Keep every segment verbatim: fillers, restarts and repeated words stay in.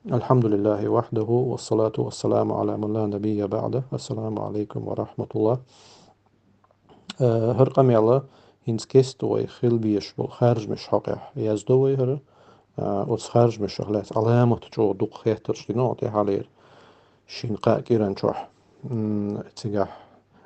الحمد لله وحده والصلاة والسلام على من لا نبي بعده. السلام عليكم ورحمة الله. Э, хӀара къамел хӀинца кеста вай хила безаш болу харжамаш хьокъехь яздо вай хӀара. Э, оцу харжамашах лаьцна Ӏаламат чӀогӀа дукха хеттарш дина оха тӀаьхьалера шина-кхаа кӀиран чохь. М, цигахь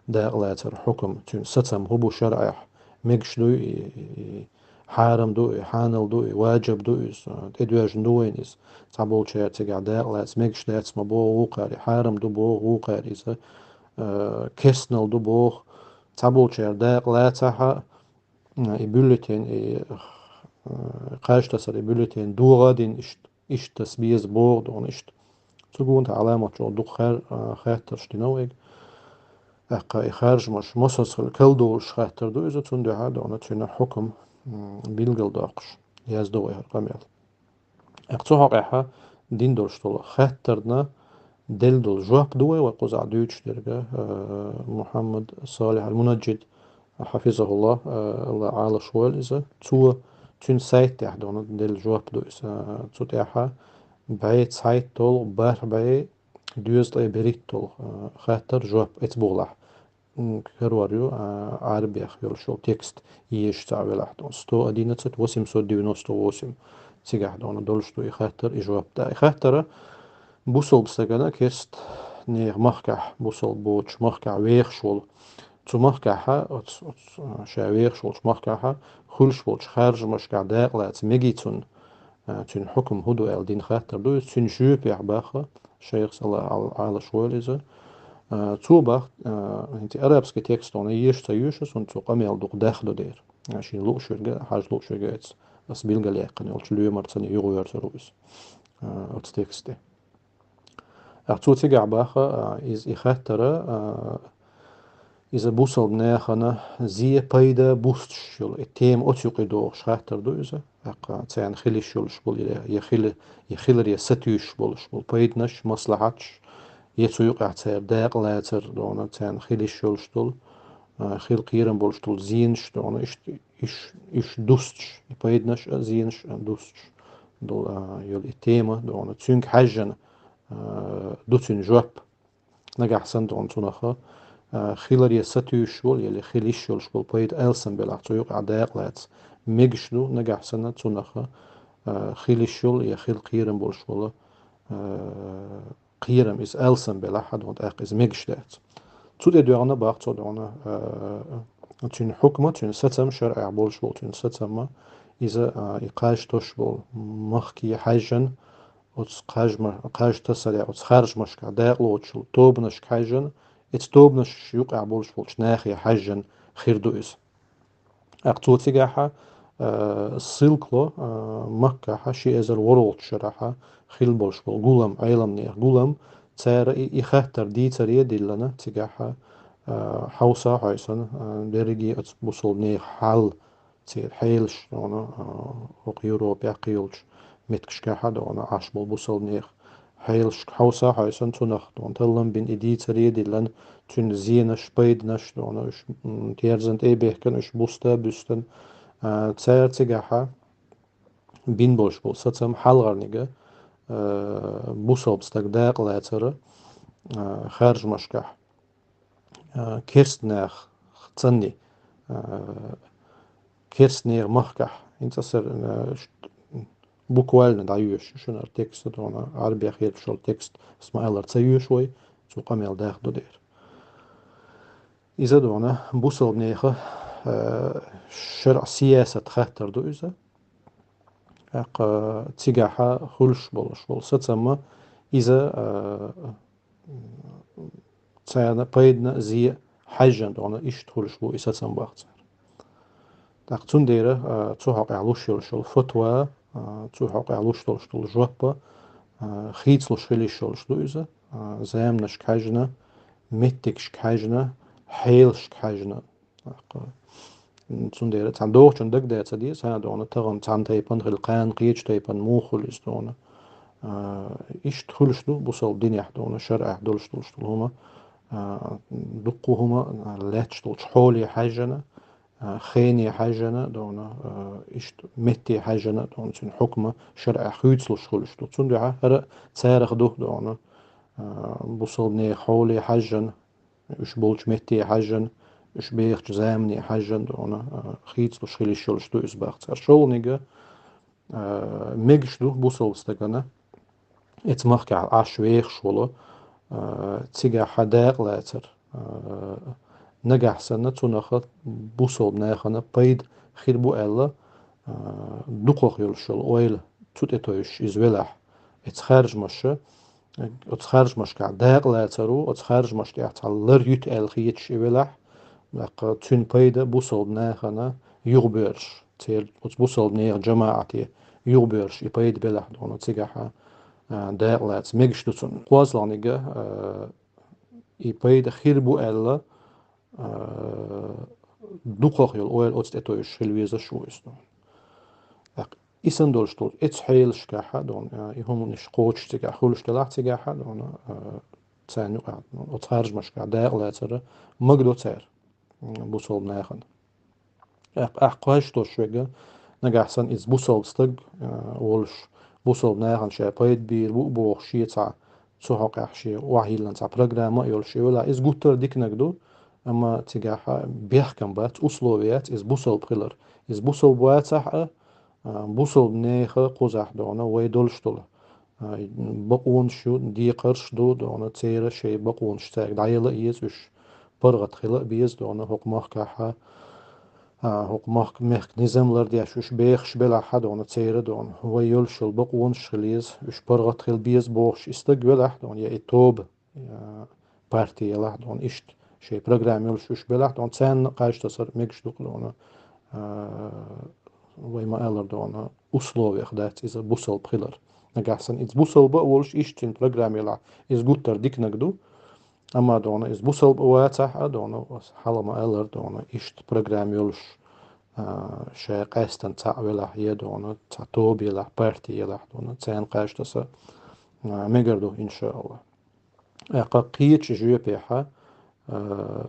дакъалацар хьукам, цуьнан сацам хӀун бу шарӀехь, мегаш дуй и, и, и хьарам ду и, хьанал ду и, ваджиб ду иза, тӀедоьжна ду вайна иза. Цхьаболчара цигахь дакъалаца мегаш дац ма боху вукхара, и хьарам ду боху вукхара иза, э, керстанал ду боху. Цхьаболчара дакъалацахьа, э, и бюллетень, и, э, кхаж тасар и бюллетень догӀа а дина, иштта, иштта таса беза боху дона, иштта. Цу гуна тӀе Ӏаламат чӀогӀа дукха хар-, э, хаттарш дина вайга. ТӀаккха и харжамаш мосазза хила калдолуш хаттар ду иза, цундуьхьа дона цуьнан хьукам, м, билгалдоккхуш, яздо вай хӀара къамел. ТӀаккха цу хьокъехьа дина долуш долу хаттарна делла долу жоп ду вай, вай кхузахь дуьйцуш дерг, э, Мухьаммад Салихь ал-Мунаджид, хьафизахуллах, э, Алла Ӏалаш войла иза. Цо, цуьнан сайт тӀехь дона делла жоп ду иза. Цу тӀехьа бӀе цхьайтталгӀа, бархӀ бӀе дезткъе берхӀитталгӀа, э, хаттар, жоп эца бухахь. М, карор ю, а, Ӏарбех йолуш йолу текст езаш цхьаъ велахь дона. Сто одиннадцать восемьсот девяносто восемь. Цигахь дона долуш ду и хаттар, и жоп. ТӀаккха и хаттара бусалба стагана, керст нехан махкахь, бусалба боцуш махкахь вехаш волу. Цу махкахьа, оц-, оц-, а, ша вехаш волчу махкахьа хуьлуш волчу харжамашкахь дакъалаца мегий цунна, а, цуьнан хьукам хӀун ду аьлла дина хаттар ду иза, цуьнан жоьпехь баха, шайхас Алла Ӏал-, Ӏалаш войла иза. А, цо бах-, а, хӀинца арабский текст хьуна езаш ца йоьшу, суна цо къамел дукха дахдо дера. А, шена лууш верг, хьажа лууш верг эца, ас билгалъяьккхина йолчу лоьмарца юхаверзор ву иза, а, оцу тексте. Ах, цо цигахь баха, а, иза и хаттара, а, иза бусалба нахана зе, пайда бусташ йолу и тема оцу юкъе догӀуш хаттар ду иза. ТӀаккха царна хила йиш йолуш болу, я, я хила, я хиларе сатуьйсуш болуш болу пайданаш, маслахьаташ, я цу юкъахь цара дакъалацар дона царна хила йиш йолуш долу, а, хила кхерам болуш долу зенаш дона, иштта, иш, иш дусташ, и пайданаш а, зенаш а дусташ долу, а, йолу и тема дона цуьнга хьаьжжина, а, ду цуьнан жоп. Нагахь санна дона цунах, а, хиларе сатуьйсуш волу, или хила йиш йолуш болу пайда алсам белахь, цу юкъахь дакъалаца мегаш ду, нагахь санна цунах, а, хила йиш йолу, я хила кхерам болуш волу, а, кхерам иза алсам белахь, хьан дона тӀаккха иза мегаш дац. Цу тӀе доьгӀна бах цо дона, а, цуьнан хьукма, цуьнан сацам, шарӀехь болуш болу цуьнан сацамма, иза, а, и кхаж тосуш болу махке хьаьжжина, оцу кхажма-, кхаж тасаре, оцу харжамашкахь дакъалоцуш йолу тобанашка хьаьжжина, эцу тобанаш юкъахь болуш болчу нахе хьаьжжина хир ду иза. ТӀаккха цо цигахьа, а, ссылка ло, а, Маккахьа ши эзар ворхӀалгӀачу шарахьа хилла болуш болу гулам, Ӏеламнехан гулам, цара и, и хаттар дийцаре а диллина, цигахьа, а, хьовса а хьовсана, а, дерриге оцу бусалба нехан хьал, церан хьелаш, дона, а, окху Европехь, кхийолчу меттигашкахьа, дона, Ӏаш болу бусалба нехан хьелашка хьовса а хьовсана, цунах, дона, таллам бина, и дийцаре а диллина, цуьнан зенаш, пайданаш, дона, уьш, м, терзан тӀе а бехкана, уьш буста а буьстина, а, цара цигахьа бина болуш болу сацам хьалхарниг, а, бусалба стаг дакъалацара, а, харжамашкахь, а, керст нах цӀанни, а, керст нехан махкахь, хӀинца аса, а, ш-, буквально дӀайоьшу шуна текст, дона, Ӏарбех хеташ йолу текст, ас ма-аллара, ца йоьшу вай, цо къамел дахдо дера. Иза, дона, бусалба нехан, а, шарӀ, сиясат хаттар ду иза. ТӀаккха цигахьа хуьлуш болуш болу сацамма иза, а, царна пайдана, зе хьаьжжина, дона, иштта хуьлуш бу и сацам бах цара. ТӀаккха цундела, а, цу хьокъехь луш йолуш йолу фатва, а, цу хьокъехь луш долуш долу жоппа, а, хийцалуш хила йиш йолуш ду иза, а, заманашка хьаьжна, меттигашка хьаьжна, хьелашка хьаьжна. ТӀаккха, м, цундела цхьана догӀучун дагадеца деза, хьан, дона, тахана цхьана тайпана хила, кхана кхечу тайпана муха хуьлу иза, дона. А, иштта хуьлуш ду бусалба динехь, дона, шарӀехь долуш долуш долу хӀума, а, дуккха хӀума, а, лаьтташ долчу хьоле хьаьжжина, а, хене хьаьжжана, дона, а, иштта метте хьаьжжана, дона, цуьнан хьукма шарӀехь хуьйцалуш хуьлуш ду. Цундуьхьа хӀара царах ду, дона, а, бусалба нехан хьоле хьаьжжана, уьш болчу метте хьаьжжана, уьш бехачу замане хьаьжжана, дона, а, хийцалуш хила йиш йолуш ду иза бах цара. ШолгӀаниг, а, мегаш ду бусалба стагана, эца махкахь Ӏаш вехаш волу, а, цигахь хьан дакъа лацар, а, нагахь санна цунах бусалба нахана пайда хир бу аьлла, а, дукхах йолуш йолу ойла цу тӀе тойуш иза велахь. Эца харжамаша, оцу харжамашкахь дакъа лацар ву, оцу харжамаш тӀехь цхьа лар юьту аьлла хеташ и велахь, тӀаккха цуьнан пайда бусалба нахана юхабоьрзуш, церан оцу бусалба нехан жамаӀате юхабоьрзуш и пайда белахь, дона, цигахь, а, дакъа лаца мегаш ду цунна. КхозлагӀниг, а, и пайда хир бу аьлла, а, дукхах йолу ойла оцу тӀе тойуш хила везаш ву иза, дона. ТӀаккха и санна долуш долчу эцу хьелашкахь, дона, а, и хӀуманаш кхочуш цигахь хуьлуш делахь цигахь, дона, а, царна юкъахь, оцу харжамашкахь дакъа лацар магадо цара, м, бусалба нахана. Ахь, ахь кхаж тосуш верг, нагахь санна иза бусалба стаг, а, волуш, бусалба нахана ша пайда бийр бу а бохуш, шен цхьа цу хьокъехь шен охьайиллина цхьа программа а йолуш и велахь, иза гуттар а диканиг ду, амма цигахь бехкам бац, условие яц иза бусалба хилар. Иза бусалба вацахь а, а, бусалба нехан кхузахь, дона, вай долуш долу, а, бакъонаш ю, декхарш ду, дона, церан шайн бакъонаш цаьрга дӀаяла а еза уьш, паргӀат хила а беза, дона, хӀокху махкахь, а, хӀокху махка-, мехкан низам лардеш уьш бехаш белахь, дона, церан, дона, вай йолуш йолу бакъонаш хила еза, уьш паргӀат хила беза бохуш и стаг велахь, дона, я и тоба, я парти елахь, дона, иштта шайн программа йолуш уьш белахь, дона, царна кхаж тасар мегаш ду-кх, дона, а, вай ма-аллара, дона, условиях дац иза бусалба хилар. Нагахь санна иза бусалба а волуш, иштта цуьнан программа елахь, иза гуттар а диканиг ду. Амма, дона, иза бусалба а вацахь а, дона, хьалха ма-аллара, дона, иштта программа йолуш, а, ша къаьстина цхьаъ велахь, я, дона, цхьа тоба елахь, парти елахь, дона, царна кхаж таса, а, мегар ду, иншааллахӀ. ТӀаккха кхечу жоьпехь, а,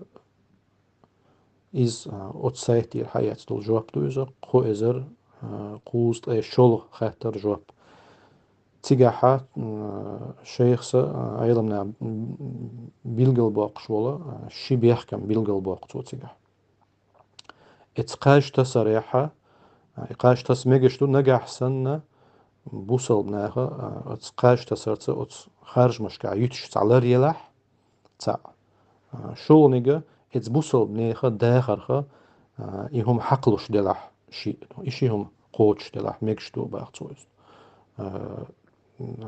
иза, а, оцу сайтера хьаэцна долу жоп ду иза, кхо эзар, а, кхузткъе шолгӀа хаттар, жоп. Цигахь, а, шайхас, а, Ӏеламнаха, м, билгалбоккхуш волу, а, ши бехкам билгалбоккху цо цигахь. Эца кхаж тасарехь, а, и кхаж таса мегаш ду, нагахь санна бусалба наха, а, оцу кхаж тасарца оцу харжамашкахь юьтуш цхьа лар елахь, цхьаъ. А, шолгӀаниг, эца бусалба нехан дахарх, а, и хӀума хьакхалуш делахь шиъ, и ши хӀума кхочуш делахь мегаш ду, бах цо иза. А,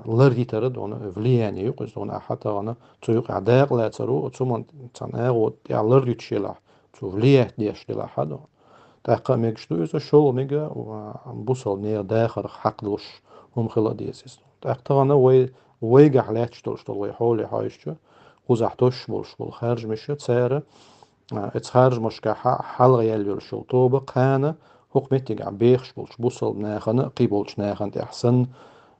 лар йитар, дона, влияние ю-кх иза, дона, ахьа тахана цу юкъахь дакъа лацар ву, цу хӀуманна цхьана агӀо тӀехь лар юьтуш елахь, цо влиять деш делахь, дона. ТӀаккха а мегаш ду иза, шолгӀаниг, а, бусалба нехан дахарх хьакхалуш хӀума хила а деза иза. ТӀаккха тахана вай, вайгахь лаьтташ долуш долу, вай хьоле хьаьжча, кхузахь тосуш болуш болу харжамаш, цара, а, эца харжамашкахь хьа-, хьалха яьлла йолуш йолу тоба кхана хӀокху меттигехь бехаш болчу бусалба нахана, кхин болчу нахана тӀехь санна,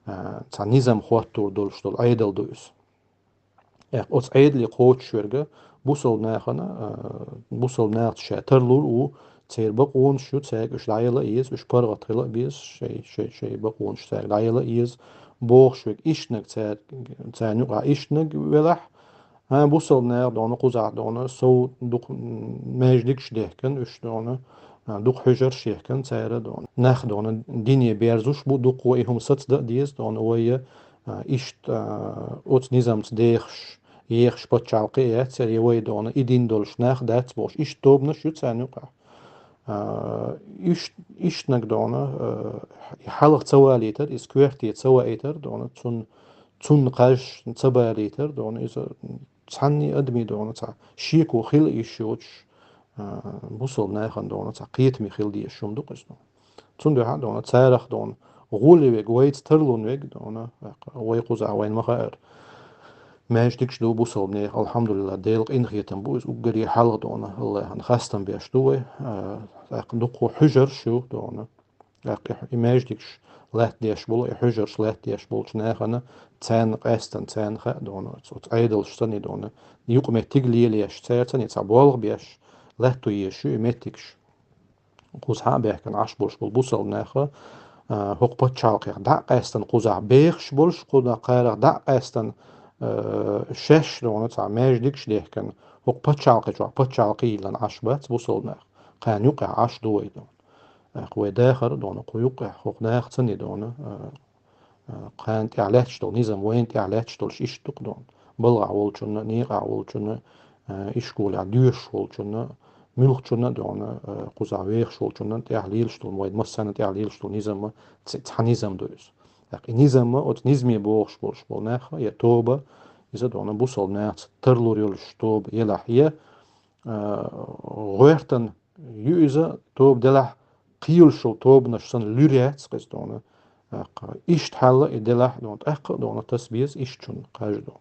а, цхьа низам хӀоттор долуш долу Ӏедал ду иза. Оцу Ӏедале кхочуш верг бусалба нахана, а, бусалба нахаца ша тарлур а ву, церан бакъонаш ю, цаьрга уьш дӀаяла а еза, уьш паргӀат хила а беза, шайн, шайн, шайн бакъонаш цаьрга дӀаяла а еза бохуш верг, иштаниг цаьр-, царна юкъахь иштаниг велахь, а, бусалба наха, дона, кхузахь, дона, сов дукха, м, маьждигаш дехкина, уьш, дона, а, дукха хьуьжарш ехкина цара, дона. Нах, дона, дине берзуш бу, дукха вай и хӀума сацадан а деза, дона, вай, а, иштта, а, оцу низамца дехаш, ехаш пачхьалкх а яц, я вай, дона, и дин долуш нах дац бохуш, иштта тобанаш ю царна юкъахь. А, иш-, иштаниг, дона, а, и хьалха ца валийтар, иза коьрте ца ваийтар, дона, цунна, цунна кхаж ца балийтар, дона, иза цхьанне а адамийн, дона, цхьа шеко хила йиш йоцуш, а, бусалба нахана, дона, цхьа кхетаме хила дезаш хӀума ду-кх иза, дона. Цундела, дона, царах, дона, гӀоле верг, вайца тарлун верг, дона, вай кхузахь вайна ма хаара, маьждигаш ду бусалба нехан, алхьамдулиллахӀ, Делан къинхетам бу иза, уггаре хьалха, дона, АллахӀана хастам беш ду вай, а, тӀаккха дукха хьуьжарш ю, дона. ТӀаккха и, и маьждигаш латтадеш болу, и хьуьжарш латтадеш болчу нахана, царна къаьстина, царна хаьа, дона, оцу Ӏедалш санна, дона, юкъаметтиг лелаеш, цаьрца цхьа болх беш, латто езаш ю и меттигаш. кхузахьа а баьхкина Ӏаш болуш болу бусалба наха, а, хӀокху пачхьалкхех дӀа а къаьстина кхузахь бехаш болуш, кхузахь кхарах дӀа а къаьстина, а, шаьш дона цхьа маьждигаш а дехкина, хӀокху пачхьалкхе чохь пачхьалкх йиллина Ӏаш бац бусалба нах. Кхарна юккъехь Ӏаш ду вай дона. ТӀаккха вай дахар а дона кху юккъехь, хӀокху нахаца а дона, а, а, кхарна тӀехь лаьтташ долу низам, вайна тӀехь лаьтташ долуш иштта ду-кх дона. БалгӀахь волчунна, некъахь волчунна, а, ишколехь доьшуш волчунна, муьлххачунна а дона, а, кхузахь вехаш волчунна тӀехь лелаш долу, вайна массарна тӀехь лелаш долу низам а ц-, цхьа низам ду иза. ТӀаккха и низам а оцу низаме бохуш болуш болу нах а, я тоба, иза дона бусалба нахаца тарлур йолуш тоба елахь, я, а, гӀоьртан ю иза тоба делахь, кхелаш йолу тобанаш санна луьра яц-кх иза дона. ТӀаккха иштта хьал а и делахь дона, тӀаккха а дона таса беза иштачунна кхаж дона.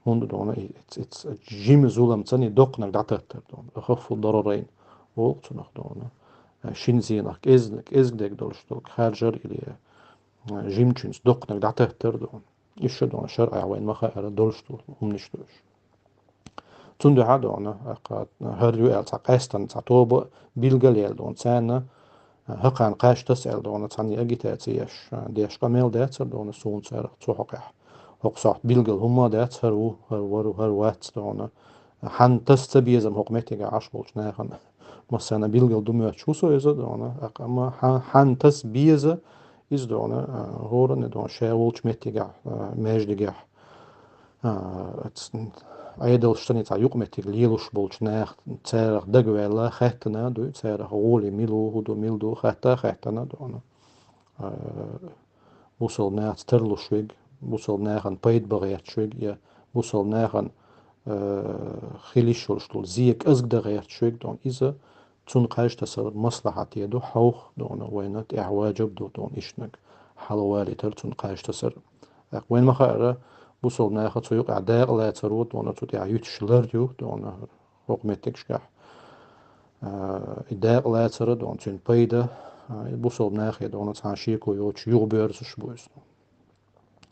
ХӀунда дона и, и, и, и жима зуламца и доккханиг дӀататтар дона. Ахаффу дарарайн олу цунах дона. Шина зенах кӀезна-, кӀезиг дерг долуш долу харжар или, а, жимачуьнца доккханиг дӀататтар дона. Иштта дона шарӀехь вайна ма-хаъара долуш долу хӀуманаш ду уьш. Цундуьхьа дона, хӀара ю аьлла цхьа къаьстина цхьа тоба билгал яьлла дона царна, хӀокхарна кхаж таса аьлла дона цхьаьна агитаци еш, деш къамел дацара дона суна царах цу хьокъехь. ХӀокху сохьта билгал хӀумма а дац, хӀара ву, хӀара вара, хӀара вац дона. Хьанна таса ца безам хӀокху меттигехь Ӏаш болчу нахана. Массарна билгал ду моьттуш ву со иза дона, амма хьан-, хьанна таса беза иза дона, а, хӀоранна дона ша волчу меттигехь, а, маьждигехь. А, ц-, Ӏедалш санна цхьа юкъаметтиг лелош болчу наха царах дагаваьлла, хаьттина дуй, царах гӀоле мила ву, хӀун ду, мила ду, хатта а хаьттина дона. А, бусалба нахаца тарлуш верг, бусалба нахана пайда бан гӀерташ верг, я бусалба нахана, а, хила йиш йолуш долу зе кӀезиг дан гӀерташ верг дона, иза цунна кхаж тасар маслахьате ду, хьовха дона вайна тӀехь важиб ду дона иштаниг хьалавалийтар, цунна кхаж тасар. ТӀаккха вайна ма-хаъара, бусалба наха цу юкъахь дакъа лацаро дона цу тӀехь юьтуш лар ю дона хӀокху меттигашкахь. А, и дакъа лацара дона цуьнан пайда, а, и бусалба нахе дона цхьана шеко йоцуш юхабоьрзуш бу иза.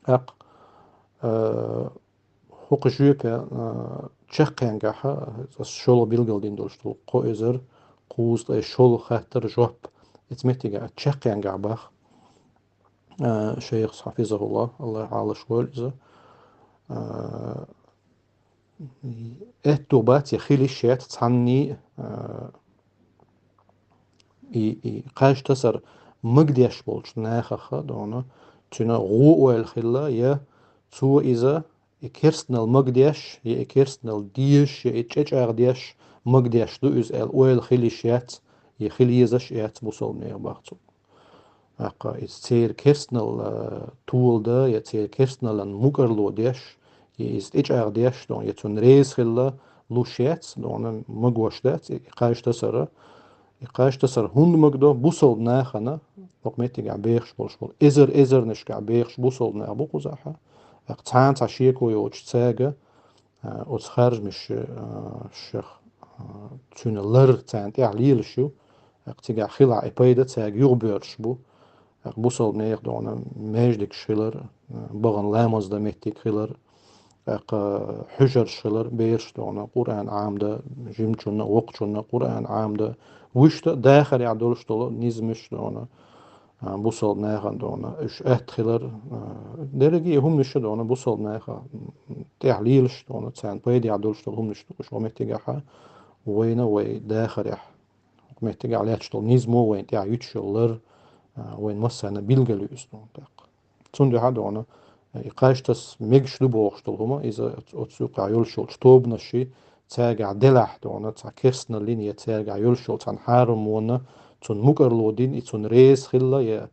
ТӀаккха, а, ХӀокху жоьпе, а, чаккхенгахьа, аса шолгӀа билгалдина долуш ду, кхо эзар кхузткъе шолгӀа хаттар жоп. Эца меттигехь чаккхенгахь баха, а, шайхас хьафизахуллахӀ, АллахӀ Ӏалаш войла иза. А, аьтту бац я хила йиш яц цхьанний, а, и, и кхаж тасар магадеш болчу нахаха дона, цуьнан гӀо ойла хилла, я цо иза и керстанал магадеш, я и керстанал дезаш, я и чӀечӀагӀдеш магадеш ду иза аьлла ойла хила йиш яц, я хила езаш а яц бусалба нехан бахцо. ТӀаккха иза церан керстанал, а, толадан, я церан керстаналан мукӀарло деш, я иза тӀечӀагӀдеш дона, я цунна реза хилла луш яц дона, магош дац и кхаж тасара. И кхаж тасар хӀунда магадо бусалба нахана, хӀокху меттигехь бехаш болуш болу, эзар-эзарнашкахь бехаш бусалба нах бу кхузахьа. ТӀаккха цхьана цхьа шеко йоцуш цаьрга, а, оцу харжамаш, а, шех, а, цуьнан лар царна тӀехь лелаш ю. ТӀаккха цигахь хилахь и пайда цаьрга юхабоьрзуш бу. ТӀаккха бусалба нехан дона маьждигаш хилар, а, бахана ламаз дан меттиг хилар, тӀаккха хьуьжарш хилар, бераш дона Къуръан Ӏамдан, жимачунна а, воккхачунна а Къуръан Ӏамдан, вуьшта а дахарехь долуш долу низамаш дона, а, бусалба нахана дона, уьш атта хилар, а, дерриге а хӀуманаш дона бусалба наха тӀехь лелаш дона, царна пайдехь долуш долу хӀуманаш ду уьш хӀокху меттигехьа, вайна вай дахарехь, хӀокху меттигехь лаьтташ долу низамо вайна тӀехь юьтуш йолу лар, а, вайна массарна билгал ю иза дона тӀаккха. Цундуьхьа дона, и кхаж таса мегаш ду бохуш долу хӀума, иза оцу юккъехь йолуш йолчу тобанаши, цаьргахь делахь дона, цхьа керстаналлин я цаьргахь йолуш йолу цхьана хьарамонна, цунна мукӀарло дина, и цунна реза хилла, я,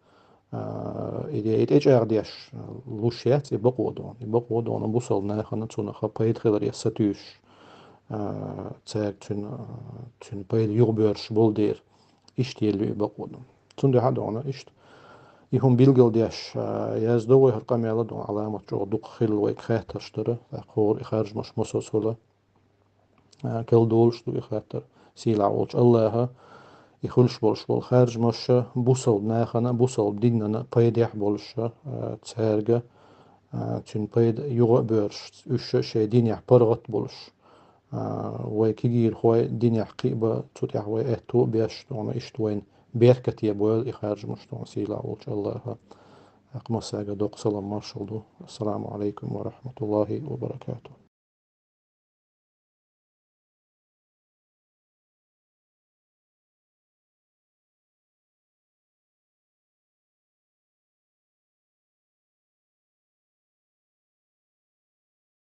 а, и, и тӀечӀагӀдеш луш яц, и бакъо дона. И бакъо дона бусалба нахана цунах пайда хилар я сатуьйсуш, а, цаьрга цуьнан, а, цуьнан пайда юхабоьрзуш болу дера. Иштта елла ю и бакъо дона. Цундуьхьа дона иштта. И хӀума билгалдеш, а, яздо вай хӀара къамел а дона, Ӏаламат чӀогӀа дукха хилла вайга хаттарш дара, тӀаккха хӀора и харжамаш массо а сула, а, кал долуш ду и хаттар. Сийлахь волчу АллахӀа и хуьлуш болуш болу харжамаш бусалба нахана, бусалба динана пайдехь болуш, а, цаьрга, а, цуьнан пайда юха а боьрзуш, уьш шайн динехь паргӀат болуш, а, вай кегийрхой динехь кхиъ бан, цу тӀехь вай аьтто а беш, дона иштта вайна беркате бойла и харжамаш тхона сийлахь волча АллахӀа. ХӀаьта массаьрга доккха салам маршал ду. Ассаламу Ӏалайкум ва рахьматуллахӀи ва баракатухӀ.